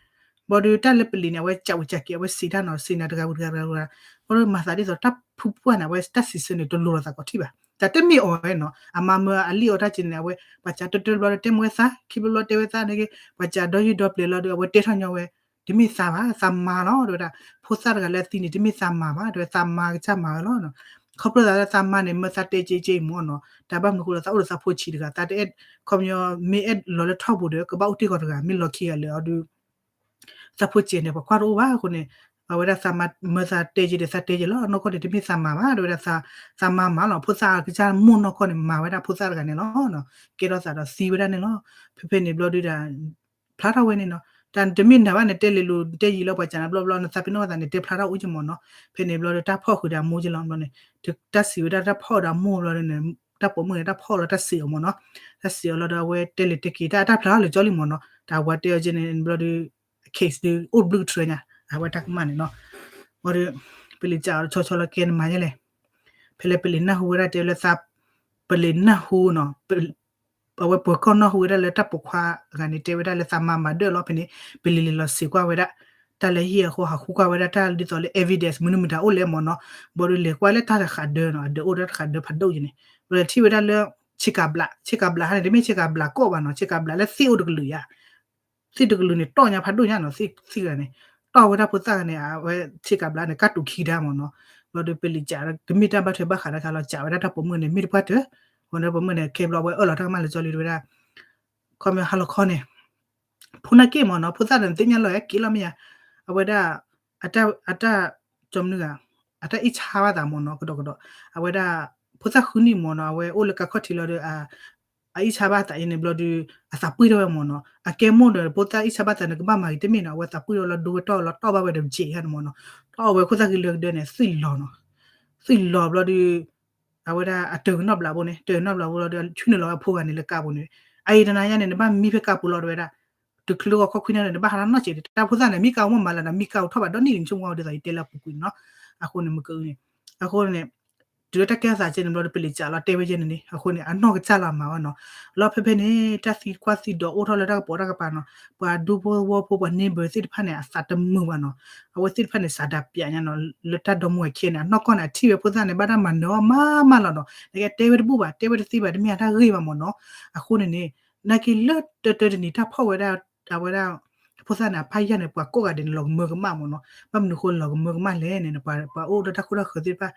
ဧါ ဘျီဒီးတၢ်လၢပလံၤန့ၣ် အဝဲစးဝံၤစးက့ၤ အဝဲစံးတၢ်နီၤ စံးနၤတဂၤဝံၤတဂၤတဂၤ ဘျီဒီးမၤသးဒ်သိးတၢ်ဖုပှၢ်န့ၣ် အဝဲတၢ်စံးဆၢန့ၣ် တလိၤလိာ်သးကီးထံၣ်ဘၣ် တၢ်တမ့ၢ်အီၤဝဲနီၤ အမါမၢအလံၣ်အီၤတၢ်က့န့ၣ် အဝဲ ပှၤစးတၢတၢဘျီဒီးတဲမ့ၢ်ဝဲသး ခံဘျီဘျီတဲဝဲသးနာ်က့ ပှၤစးဒီယူၢ်ဒီပျဲၤလီၤဒီး အဝဲတဲထီၣ်ညီဝဲ တမ့ၢ်သးဘၣ် သးမါလီၤ တဲဝဲဒၣ် ဖိသၣ်တဂၤလၢအသံန့ၣ် တမ့ၢ်သးမၤဘၣ် တဲဝဲသးမါကစၢ်မၤဝဲလီၤ ခီဖျိသးလၢသးမါန့ၣ် မၢသးတဲက့က့မ့ၢ်နီၤ တၢ်ဘၣ်မနုၤဃိလၢသးအိၣ်ဒီးသးဖိဆံးတဂၤ သးတအဲၣ် ခီပညီ မ့ၢ်အဲၣ်လီၤလၢထီပူၤဒီး ကဘၣ်အိၣ်တ့ၢ်ကီးတဂၤ မ့ၢ်လီၤခံဂၤလၢာ်အီၤဒီး သးဖိဆံးန့ၣ် ပှၤကွၢ်တအိၣ်ဘၣ်အဃိန့ၣ် အဝဲဒၣ်မၢသးတဲက့ဒီး သးတဲက့လီၤ နီၢ်ကီၢ်န့ၣ် တမ့ၢ်သးမၤဘၣ် တဲဝဲဒၣ် သးမါမၤလီၤ ဖိသၣ်ကစၢ်မိၢ်နီၢ်ကီၢ်န့ၣ် မၤဝဲဒၣ်ဖိသၣ်တဂၤန့ၣ်လီၤ ကဲထီၣ်သးဒီးသံဝဲဒၣ်န့ၣ်လီၤ ဖဲဖဲန့ၣ်ဘျီဒုဒီး ဖျါထီၣ်ဝဲန့ၣ်နီၤ တၢ်တမ့ၢ်နၤဘၣ်န့ၣ် တဲလံၤလူၤ တဲယံာ်လီၤပှၤစးန့ၣ် ဘျီဘျီနသးပ့ၤနီၣ်ဝဲသးန့ၣ် တဲဖျါထီၣ်အူက့မ့ၢ်နီၤ ဖဲန့ၣ်ဘျီဒီးတၢ်ဖီၣ်ဃုာ်ဒီးအမိၢ်က့လီၤ ဘျီန့ၣ် တၢ်စံးဝဲဒၣ်တၢ်ဖီၣ်ဒီးအမိၢ်ဘျီန့ၣ် တၢ်ပိာ်မုၣ်န့ၣ် တၢ်ဖီၣ်လီၤတၢ်စံးအီၤမ့ၢ်နီၤ တၢ်စံးအီၤလီၤဒီးအဝဲတဲလံၤတဲက့ၤ တၢ်အတၢ်ဖျါထီၣ်လၢာ်ကၠီလံမ့ၢ်နီၤ တၢ်အဝၤတဲအီၤက့န့ၣ် ဘျီဒီး case ဒုး အိၣ်တဘျုးကထြၢညါ အဝဲတၢ်ကမၣ်န့ၣ်နီၤ ဘျီဒီး ပလံၤစးအီၤဆီဆီလီၤကဲနမၤယဲလဲၣ် ဖဲလၢပလံၤနၢ်ဟူဝဲဒၣ်တဲလၢသး ပလံၤနၢ်ဟူနီၤ အဝဲပှၤကီၢ်နၢ်ဟူဝဲဒၣ်လၢတၢ်ပိာ်ခွါဂၤန့ၣ် တဲဝဲဒၣ်လၢသးမါမၤဒၢၣ်လီၤ ဖဲန့ၣ် ပလံၤလဲၤလီၤစံးကွၢ်ဝဲဒၣ် တၢ်လၢဟံၣ်အဃိ ဟးဃုကွၢ်ဝဲဒၣ်တၢ်ဒ်သိးလၢ evidence မနုၤမတၤအိၣ်လဲၣ်မ့ၢ်နီၤ ဘျီဒီးလဲၤကွၢ်လၢတၢ်တဃးဒၢနီၤ အဒၢးအိၣ်ဒီးတဃးဒၢဖးဒိၣ်က့န့ၣ် ဘျီဒီးထံၣ်ဝဲဒၣ်လၢ ဆ့ကၤဘျး ဆ့ကၤဘျးဟါန့ၣ် တမ့ၢ်ဆ့ကၤဘျးကိးဘၣ်နီၤ ဆ့ကၤဘျးလၢသ့ၣ်အိၣ်တကလုာ်ယါ သ့ၣ်တကလုာ်န့ၣ် တီၢ်ညါဖးဒိၣ်ညါနီၤ သ့ၣ်သ့ၣ်ဂၤန့ၣ် တီၢ်ဝဲဒၣ်ဖိသၣ်ဂၤန့ၣ် အဝဲဆ့ကၤဘျးန့ၣ် ကၢ်တူာ်ခံဒါမ့ၢ်နီၤ ဘျီဒီးပလံၤစး တမ့ၢ်တၢ်ဘၣ်ထွဲဘၣ်ဃးတၢ်ခါလီၤ စးဝဲဒၣ်တၢ်ပိာ်မုၣ်န့ၣ် မ့ၢ်တပှၢ်တၢၢ် ဝဲဒၣ်ပိာ်မုၣ်န့ၣ် ခဲဘျီဝဲအၢၣ်လီၤတၢ်ကမၣ်လၢကၠီလံတဝဲဒၣ် ခီပညီဟါလီၤခီန့ၣ် ဖိနာ်က့မ့ၢ်နီၤ ဖိသၣ်ဒီးသ့ၣ်ညါလီၤဟဲက့ၤလီၤမ့ၢ်ယါ အဝဲဒၣ် အတၢ် အတၢ် ကၠီမနုၤဂၤ အတၢ်အ့ၣ်ဆါဘၣ်သးမ့ၢ်နီၤ ကဒီးကဒီး အဝဲဒၣ် ဖိသၣ်ဃုနံၣ်မ့ၢ်နီၤ အဝဲအိၣ်လၢကါခီၣ်ထံးလီၤဒီး အအ့ၣ်ဆါဘၣ်သးအံၤန့ၣ် ဘျီဒီး အသးပှံၢ်ထီၣ်ဝဲမ့ၢ်နီၤ အကဲမိၢ်ဒီး ဖိသၣ်အ့ၣ်ဆါဘၣ်သးန့ၣ် ကဘၣ်မၤဂ့ၤတမ့ၢ်နီၤ အဝဲသးပှံၢ်ထီၣ်လီၤဒိဝဲတီၢ်လီၤတီၢ်ဘၣ်ဝဲဒီးပစံးဟဲန့ၣ်မ့ၢ်နီၤ တီၢ်ဝဲခိၣ်သၣ်ဃံလၢကဒၢန့ၣ် သွံၣ်လီၤနီၤ သွံၣ်လီၤဘျီဒီး အဝဲဒၣ်အတၢၤကနီၣ်ဘျးဘိန့ၣ် တၢၤကနီၣ်ဘျးဘိလီၤဒီး ဆူနုာ်လီၤဝဲအဖိဂၤန့ၣ်လၢကါပူၤန့ၣ် အအံၤတနၤညါန့ၣ် နဘၣ်မံဖဲကါပူၤလီၤတဝဲဒၣ် တချုးလၢဂီၤခီခွံနၣ်ရံၣ်န့ၣ် နဘၣ်ဟးထီၣ်နီၢ်စဲး တၢ်ဖိသၣ်န့ၣ် မံကါပူၤမ့ၢ်မၤလၢၤဒီး မံကါပူၤထီၣ်ဘၣ်ဒီနံၣ်န့ၣ် ဆိကမိၣ်ဝဲဒ်သိးယတဲလၢအပူၤကွံာ်န့ၣ်နီၤ အဃိန့ၣ် မ့ၢ်ကအုန့ၣ် အဃိန့ၣ် တုၤလၢတၢ်ကဲထီၣ်သးကဲန့ၣ်ဘျီဒီး ပလံၤစးလီၤတဲဝဲကဲန့ၣ်န့ၣ် အဃိန့ၣ် အနီၢ်ကစၢ်လီၤမၤဝဲနီၤ လီၤဖဲဖဲန့ၣ် တၢ်သံကွၢ်သံဒိးအိၣ်ထီၣ်လၢတၢ်ကပိာ်တၢ်ကပၤနီၤ ပှၤဒူဖိဝီဖိ ပှၤ neighbor သ့ၣ်တဖၣ်န့ၣ် အသးတမုာ်ဘၣ်နီၤ အဝဲသ့ၣ်တဖၣ်န့ၣ် စးဒၣ်ပျးညါနီၤ လၢတၢ်ဒီမါဝၤခံဂၤန့ၣ် အနီၢ်ကီၢ်န့ၣ် အထံၣ်ဝဲဖိသၣ်န့ၣ် ဘၣ်တၢ်မၤနၢၤအီၤမးမးလီၤနီၤ နကတဲဝဲတဘူၣ်ဘၣ် တဲဝဲတသ့ဘၣ် တမ့ၢ်အတၢ်ဂ့ၢ်ဘၣ်မ့ၢ်နီၤ အဃိန့ၣ်န့ၣ် နာ်က့လၢတၢတၢတနံၤ တၢ်ဖီၣ်ဝဲဒၣ် အဝဲဒၣ် ဖိသၣ်န့ၣ် အဖးယၢ်န့ၣ် ပှၤကိးဂၤဒဲးန့ၣ် လီၤကမၢကမၣ်မ့ၢ်နီၤ ဘၣ်မနုၤဃိလီၤကမၢကမၣ်လဲၣ်န့ၣ် ပှၤအိၣ်ဒီးတၢ်ခိၣ်တၢ်ဃၢၤသ့ၣ်တဖၣ်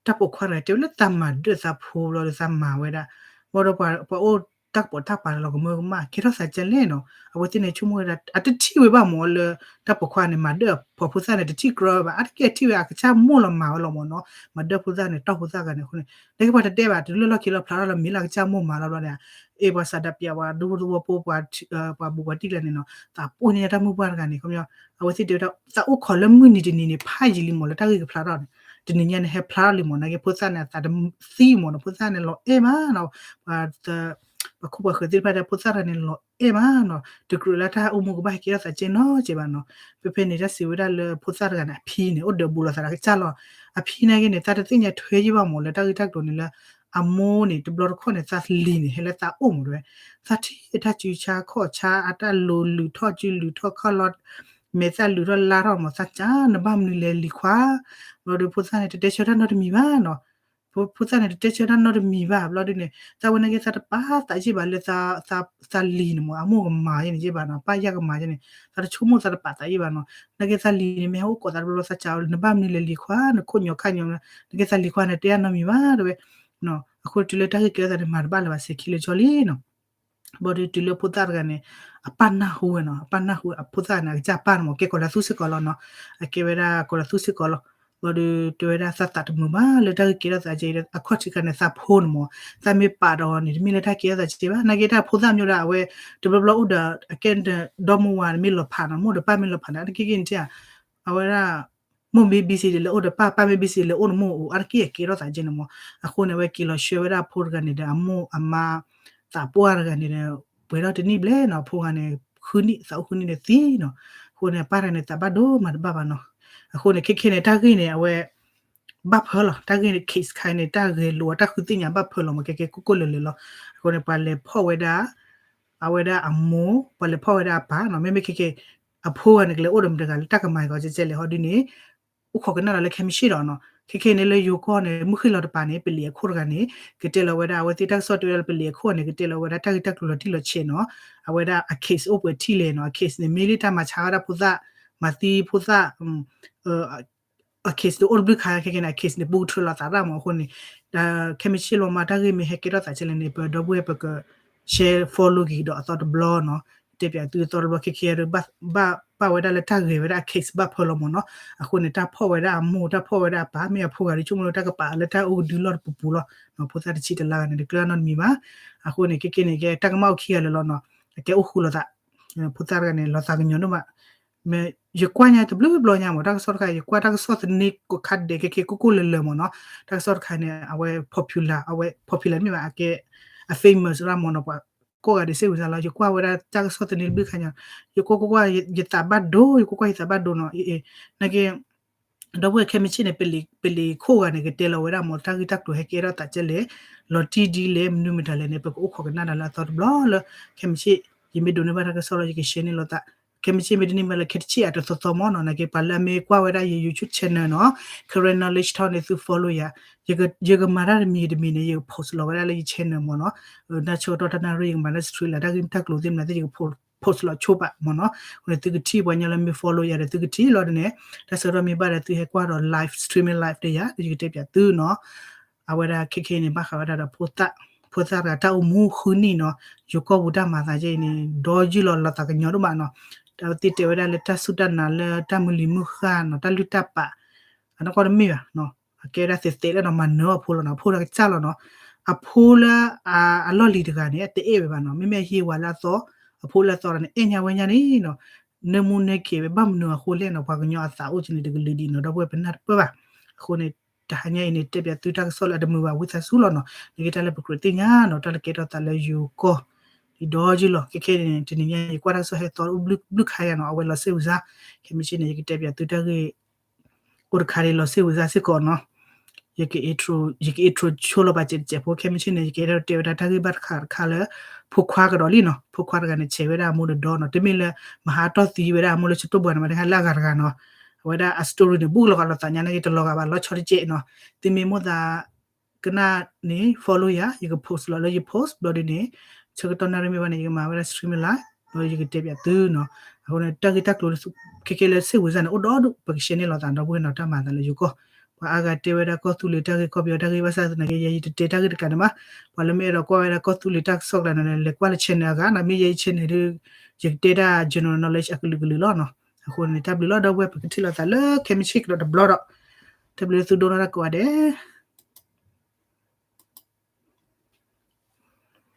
တၢ်ပိာ်ခွါတဂၤတဲဝဲလၢသးမၤဒၢၣ်သးဖိဘျီဒီး သးမၤဝဲဒၣ် ဘျီဒီးပှၤအိၣ် တၢ်ကပိာ်တၢ်ပာ်လီၤကမၢကမၣ် ကဲထီၣ်သးကဲလဲၣ်နီၤ. အဝဲသ့ၣ်န့ၣ် ဆိကမိၣ်ဝဲဒၣ် အတထံၣ်ဝဲဘၣ်မ့ၢ်လၢ တၢ်ပိာ်ခွါန့ၣ် မၤဒၢၣ်အဖိသၣ်န့ၣ် တထံၣ်ကြၢးဘၣ် အါတက့ၢ်ထံၣ်ဝဲ အကစၢ်မိၢ်လီၤမၤဝဲလီၤမ့ၢ်နီၤ မၤဒၢၣ်ဖိသၣ်န့ၣ် တီၢ်ဖိသၣ်ဂၤန့ၣ်အဃိန့ၣ် နကပှၤတတဲဘၣ် တုၤလၢလီၢ်ခံလီၢ်ဖျါထီၣ်လီၤ မ့ၢ်လၢအကစၢ်မိၢ်မၤလီၤဘျီန့ၣ် အဲၣ်ပှၤစးဒးပျး ပှၤဒူဖိသဝီဖိ ပှၤဘူၣ်ပှၤတံၢ်လၢန့ၣ်နီၤ သးပှၢ်န့ၢ်တၢ်မုၢ်ပှၢ်တဂၤန့ၣ် ခီပညီ အဝဲသ့ၣ်တဲဝဲဒၣ် သးအိၣ်ခိးလၢမုၢ်နံၤတနံၤန့ၣ် ဖးယံာ်လံမ့ၢ်လၢတၢ်ဂ့ၢ်ကဖျါထီၣ်န့ၣ် တနံၤညါန့ၣ် ဟဲဖျါထီၣ်လံမ့ၢ် နာ်က့ဖိသၣ်န့ၣ် အသးတသံမ့ၢ်နီၤ ဖိသၣ်န့ၣ်လီၤအဲၣ်မးနီၤ ပှၤခိၣ်ပှၤဃၢၤသ့ၣ်တဖၣ်ဒီး ဖိသၣ်တဂၤန့ၣ်လီၤအဲၣ်မးနီၤ တကြၢးလၢတၢ်အိၣ်မူကဘၣ်ဟဲကဲထီၣ်သးကဲနီတစဲးဘၣ်နီၤ. ဖဲဖဲန့ၣ် တၢ်စံးဝဲဒၣ်လၢဖိသၣ်တဂၤန့ၣ် အဖံန့ၣ် အိၣ်ဒၢးဘူးလိာ်သးဒီးအကစၢ်လီၤ. အဖံနာ်က့န့ၣ် သးတသ့ၣ်ညါထွဲယံၢ်ဘၣ်မ့ၢ်လၢတၢ်ဂ့ၢ်တၢ်ကျိၤန့ၣ်လၢ အမိၢ်န့ၣ် တဘျီတခီၣ်န့ၣ် သးလံၤန့ၣ် ဟဲလၢသးအိၣ်မ့ၢ်တဲဝဲ သးထံၣ်တၢ်စုဆါခီၣ်ဆါ အတၢ်လိၤလုၢ်ထီၣ်စုလုၢ်ထီၣ်ခီၣ်လီၤ မဲာ်သၣ်လုၢ်ထီၣ်လါထီၣ်မ့ၢ် သးစၢ်နဘၣ်မနုၤလဲၤလံၤခွါ ဘျီဒီးဖိသၣ်န့ၣ် တတဲဆၢတၢ်နီတမံၤဘၣ်နီၤ. ဖိသၣ်န့ၣ် တတဲဆၢတၢ်နီတမံၤဘၣ် ဘျီဒုန့ၣ် သးဝဲနာ်က့ သးတပာ်သးယံၢ်ဘၣ်လၢ သးလံၤန့ၣ်မ့ၢ် အမိၢ်ကမၤယဲန့ၣ်ယဲဘၣ်နီၤ ပၢ်ယၢ်ကမၤယဲန့ၣ် သးတဆိကမိၣ်သးတပာ်သးယံၢ်ဘၣ်နီၤ. နာ်က့သးလံၤန့ၣ် မ့ၢ်ဟဲအိၣ်ကိးသးတဘျီဘျီ သးစၢ်နဘၣ်မနုၤလဲၤလံၤခွါ နခိၣ်ညီခါညီ နာ်က့သးလံၤခွါန့ၣ် တဲအါနီတမံၤဘၣ် တဲဝဲ အဃိတုၤလၢတၢ်ဂ့ၢ်ကဲထီၣ်သးန့ၣ် မၤတဘၣ်လၢၤဘၣ် စဲၤခံလၢာ်ဆီလံနီၤ. ဘျီဒုတုၤလၢဖိသၣ်တဂၤန့ၣ် အပၢ်နၢ်ဟူဝဲနီၤ အပၢ်နၢ်ဟူ အဖိသၣ်န့ၣ် အကစၢ်ပၢ်န့ၣ်မ့ၢ် ကဲကီၤလၤသူစ့ၢ်ကီးလီၤနီၤ အကဲဝဲဒၣ်ကီၤလၤသူစ့ၢ်ကီးလီၤ. ဘျီဒုတဲဝဲဒၣ်သးသးတမုာ်ဘၣ်လၢတၢ်ဂ့ၢ်ကဲထီၣ်သးကဲ အခီၣ်ထံးခါန့ၣ် သးဖိန့ၣ်မ့ၢ် သးမ့ၢ်ပာ်ဒီးန့ၣ် တမ့ၢ်လၢတၢ်ကဲထီၣ်သးကဲဘၣ် နာ်က့တၢ်ဖိသၣ်မ့ၢ်ဒၣ် အဝဲ တဘျီဘျီအိၣ်ဒီး အကဲဒီမါဝၤန့ၣ် မ့ၢ်လီၤဖးနီၤ မိၢ်ဒီးပၢ်မ့ၢ်လီၤဖးန့ၣ် အါတက့ၢ်က့န့ၣ် အဝဲဒၣ် မိၢ်မ့ၢ် busy ဒီးလဲၤအိၣ်ဒီးပၢ် ပၢ်မ့ၢ် busy ဒီးလဲၤအိၣ်န့ၣ်မိၢ်အိၣ် အါတက့ၢ်အကဲထီၣ်သးကဲန့ၣ်မ့ၢ် အဃိန့ၣ် အဝဲက့ၤလီၤဆှၢဝဲဒၣ်အဖိတဂၤန့ၣ်ဒီး အမိၢ်အမါ သးပှၢ်တဂၤန့ၣ်ဒီး ပှဲၤထီၣ်တနံၣ်ဘျဲၣ်နီၤ အဖိဂၤန့ၣ် ဃုနံၣ် သးအိၣ်ဃုနံၣ်န့ၣ်သံနီၤ အဃိန့ၣ် အပၢ်တဂၤန့ၣ် သးဘၣ်ဒိမၤတဘၣ်ဘၣ်နီၤ အဃိန့ၣ် ခဲခဲန့ၣ် တၢ်ဂ့ၢ်န့ၣ် အဝဲ ဘၣ်ဖၢလီၤ တၢ်ဂ့ၢ်န့ၣ် case ခါန့ၣ် တၢ်ဂဲၤလိာ်အတၢ်ဃုသ့ၣ်ညါဘၣ်ဖၢလီၤမ့ၢ် ကဲကဲကိၢ်ကိၢ်လၢၤလၢၤလီၤ အဃိန့ၣ် ပှၤလဲၤဖီၣ်ဝဲဒၣ် အဝဲဒၣ်အမိၢ် ပှၤလဲၤဖီၣ်ဝဲဒၣ်အပၢ်နီၤ မ့မ့ၢ်ခဲခဲ အဖိဂၤန့ၣ် ကလဲၤအိၣ်ဒီးမတၤတဂၤလၢတၢ်ကမၤအဂီၢ်ကဲကဲလဲၣ် ဟီဒုန့ၣ် အိၣ်ခိးကနၣ်ဒီးလၢခဲမုၢ်ဆ့ၣ်ဒီးနီၤ ခဲခဲန့ၣ်လၢယိၤကီၢ်န့ၣ် မုၢ်ဃ့ၢ်လီၤတပၤန့ၣ် ပလံၤအခိၣ်တဂၤန့ၣ် ကတဲလီၤဝဲဒၣ် အဝဲသ့ၣ်တၢ်ကစီၣ်တဲဝဲဒၣ်လၢပလံၤအခိၣ်န့ၣ် ကတဲလီၤဝဲဒၣ်တၢ်ဂ့ၢ်တၢ်ကျိၤလီၤတံၢ်လီၤဆဲးနီၤ အဝဲဒၣ်အ case အိၣ်ပှဲၤထံၣ်လဲၣ်နီၤ အ case န့ၣ် မ့ၢ်လၢတၢ်မၤဆါဝဲဒၣ်ဖိသၣ် မၤသံဖိသၣ် အ case တအိၣ်တဘျုးခါ ခဲခဲန့ၣ် အ case န့ၣ် ပူကထြၢလီၤသးရၣ်မးအဃိန့ၣ် ဒီးခဲမုၢ်ဆ့ၣ်လီၤမး တၢ်ဂ့ၢ်မ့ၢ်ဟဲကဲထီၣ်သးကဲလဲၣ်န့ၣ် ပဒီပုၢ်ဝဲၢ်ပက share follow က့ၤဒီးအသီတဘျီနီၤ တဲပၠးသုအသီတဘျီ ခဲခဲဒီး ဘၣ်ပာ်ဝဲဒၣ်လၢတၢ်ဂဲၤဝဲဒၣ်အ case ဘၣ်ဖၢလီၤမးနီၤ အဃိန့ၣ် တၢ်ဖီၣ်ဝဲဒၣ်အမိၢ် တၢ်ဖီၣ်ဝဲဒၣ်အပၢ် မ့ၢ်အဖိဂၤဒီးဆိကမိၣ်လၢတၢ်ကပာ်လၢတၢ်အိၣ်ကဒုလီၢ်တပူၤပူၤလီၤ ဖိသၣ်တဆံတလါဂၤန့ၣ် တကျၢၤနီတမံၤဘၣ် အဃိန့ၣ် ခဲခဲန့ၣ် ကဲတၢ်ကမၣ်အိၣ်ခံဂၤလၢာ်လီၤနီၤ အကဲအိၣ်ဃူလိာ်သး ဖိသၣ်တဂၤန့ၣ် လီၤသးကညီၤဒိၣ်မး မ့ၢ်ယကွၢ်ညါတဘျုးဘျီညါမး တၢ်ကစီၣ်တခါ ယကွၢ်တၢ်ကစီၣ်သန့ကိးခါဒဲး ခဲခဲကိၢ်ကိၢ်လၢၤလၢၤမးနီၤ တၢ်ကစီၣ်တခါန့ၣ် အဝဲ popular အဝဲ popular မ့ၢ်ဘၣ် အကဲ အ famous ရၣ်မးနီၤ ပှၤကိးဂၤဒဲးစ့ၢ်ဝဲစ့ၢ်လီၤ ယကွၢ်ဝဲဒၣ်တၢ်ကစီၣ်သန့တဘျုးခါညါ ယကွၢ်ကွၢ်ကွၢ် ယသးဘၣ်ဒိ ယကွၢ်ကွၢ်ယသးဘၣ်ဒိနီၤ အ့ အ့ နာ်က့ ဒီပုၢ်ဝဲၢ်ခဲမုၢ်ဆ့ၣ်န့ၣ် ပလံၤခိၣ်ဂၤန့ၣ် ကတဲလီၤဝဲဒၣ်မး တၢ်ဂ့ၢ်တၢ်ကျိၤဟဲကဲထီၣ်သးကဲလဲၣ် လီၤတံၢ်ဒ်လဲၣ် မနုၤမတၤလဲၣ်န့ၣ် ပကအိၣ်ခိးကနၣ်ဒီးလၢအသီတဘျီလၢ ခဲမုၢ်ဆ့ၣ် ယမ့ၢ်ဒိးန့ၢ်ဘၣ်တၢ်ကစီၣ်လီၤ ယက share န့ၢ်လိာ်သး ခဲမုၢ်ဆ့ၣ်မ့ၢ်တန့ၢ်ဘၣ်လၢခဲတဆံးအတသီသီမးနီၤ နာ်က့ ပှၤလၢအမ့ၢ်ကွၢ်ဝဲဒၣ်ယ YouTube channel နီၤ Karen Knowledge Talk န့ၣ် သု follow ယၤ ယကမၤတၢ်တမံၤတမံၤန့ၣ် ယက post လီၤဝဲဒၣ်လၢယ channel မးနီၤ တၢ်ဆၢကတီၢ်တၢ်နၣ်ရံၣ် ယကမၤတၢ် stream လၢတၢ်ဂ့ၢ်တၢ်ကျိၤသ့ၣ်မနုၤသ့ၣ် ယက post လီၤဆိပာ်မးနီၤ အဃိန့ၣ် သုကထံၣ်ပှၤညီလၢမ့ၢ် follow ယၤဒီး သုကထံၣ်လီၤဒ်န့ၣ် တၢ်ဆၢကတီၢ်မ့ၢ်ဘၣ်ဒီး သုဟဲကွၢ်ဒီး live streaming live ဒီးယၤ ယကတဲပၠးသုနီၤ အဝဲဒၣ်ခဲခဲအံၤန့ၣ် ဘၣ်ဃးဝဲဒၣ်ဒီး ဖိသၣ်တဂၤတၢ်အိၣ်မူဃုနံၣ်နီၤ ယိၤကီၢ်ပူၤတၢ်မၤသးကဲအံၤန့ၣ် ဒီယုၢ်လီၤလီၤသးကညီၤဒိၣ်မးနီၤ တၢ်သ့ၣ်တဲဝဲဒၣ်လၢတၢ်စူၢ်တၢ်နာ်လၢတၢ်မုၢ်လံၤမုၢ်ဃၢ်နီၤ တၢ်လုၢ်တၢ်ပာ် အနီၢ်ကီၢ်တမ့ၢ်ဘၣ်နီၤ အကဲဝဲဒၣ်သဲးသဲးလၢနီၤ မၤနၢၤအဖိလီၤနီၤ အဖိဒီးကစၢ်လီၤနီၤ အဖိလၢ အလီၢ်လံၤတဂၤန့ၣ် အတအဲၣ်ဝဲဘၣ်နီၤ မ့မ့ၢ်အဟံးဝၤလၢအသီ အဖိလၢအသီဒီးန့ၣ် အဲၣ်ညါဝဲညါန့ၣ်နီၤ နၢမူနၢက့ၤဝဲဘၣ်မနုၤအဃိလဲၣ်နီၤ ပှၤကညီအသးအိၣ်ကန့ၣ်တကလုာ်ဒံးနီၤ ဒီပုၢ်ဝဲၢ်ပနၢ်တပၢၢ်ဘၣ် အဃိန့ၣ် တဟါညါအံၤန့ၣ် တဲပၠးသုတၢ်ကစီၣ်လၢအတမုာ်ဘၣ် ဝံသးစူၤလီၤနီၤ နက့တၢ်လၢပကြၢးသ့ၣ်ညါနီၤ တၢ်လၢကဲထီၣ်သးလၢယိၤကီၢ် ဒ်ဒီယုၢ်လီၤ ခဲခဲန့ၣ် တနံၤညါ ယကွၢ်တၢ်ကစီၣ်ဟဲသီအိၣ်ဘျုးခါယၤနီၤ အဝဲလီၤစ့ၣ်ဝံၤစါ ခဲမုၢ်ဆ့ၣ်န့ၣ် ယကတဲပၠးသုတၢ်ဂ့ၢ် အိၣ်တခါဒ်လီၤစ့ၣ်ဝံၤစါစ့ၢ်ကီးနီၤ ယက intro ယက intro ဆိလီၤဘၣ်စဲးတစဲးဖိ ခဲမုၢ်ဆ့ၣ်န့ၣ် ယကအဲၣ်ဒိးတဲဝဲဒၣ်တၢ်ဂ့ၢ်ဘၣ်တခါတခါလၢ ဖိခွါကဒီးလံနီၤ ဖိခွါတဂၤန့ၣ် ဆဲးဝဲဒၣ်အမိၢ်ဒီးဒီနီၤ တမ့ၢ်လၢ မဟါတီၢ်သံဝဲဒၣ်အမိၢ်လၢဆၢတိၢ်ဘှါန့ၣ် မ့ၢ်တဟါလၢအဂၤတဂၤနီၤ အဝဲဒၣ်အ story န့ၣ် ဘူးလီၤဂာ်လီၤသးညါန့ၣ် တလီၤဂာ်ဘၣ်လီၤဆီတကဲးနီၤ သုမ့ၢ်မိၣ်သး ကနၣ်န့ၣ် follow ယၤ ယက post လီၤလၢယ post ဘျီဒ်န့ၣ် ဆၢကတီၢ်နၣ်ရံၣ်မ့ၢ်ဘၣ်န့ၣ် ယကမၤဝဲဒၣ် stream live ဘျီယကတဲပၠးသုနီၤ အဃိန့ၣ် တၢ်ဂ့ၢ်တၢ်ကျိၤ ခဲခဲလၢစ့ၣ်ဝံၤစၢ်န့ၣ် အိၣ်ဒီဒူၣ် ပက share န့ၢ်လိာ်သးဒီပုၢ်ဝဲၢ်နီၤ တၢ်မၤသးလၢယိၤကီၢ် ပှၤအါဂၤတဲဝဲဒၣ်ကီၢ်သူလ့ၤတၢ်ဂ့ၢ်ကီၢ်ပယီၤတၢ်ဂ့ၢ်ဘၣ်ဆၣ်သနာ်က့ ယဲယတတဲတၢ်ဂ့ၢ်တကးန့ၣ်မး, ပှၤလၢမ့ၢ်အဲၣ်ဒိးကွၢ်ဝဲဒၣ်ကီၢ်သူလ့ၤတၢ်ကစီၣ်ကျါန့ၣ် လဲၤကွၢ်လၢ channel အဂၤနီၤ, မ့ၢ်ယဲယ channel ဒုး ယကတဲဒၣ် general knowledge အကလုာ်ကလုာ်လီၤနီၤ. အဃိန့ၣ် တၢ်ဘျုးလီၤ ဒီပုၢ်ဝဲၢ် ပကထံၣ်လိာ်သးလၢခဲမုၢ်ဆ့ၣ်ကဒီးတဘျီဒီး, တၢ်ဘျုးလၢသုဒိၣ်နီၢ်တၢ်ကိးဂၤဒဲး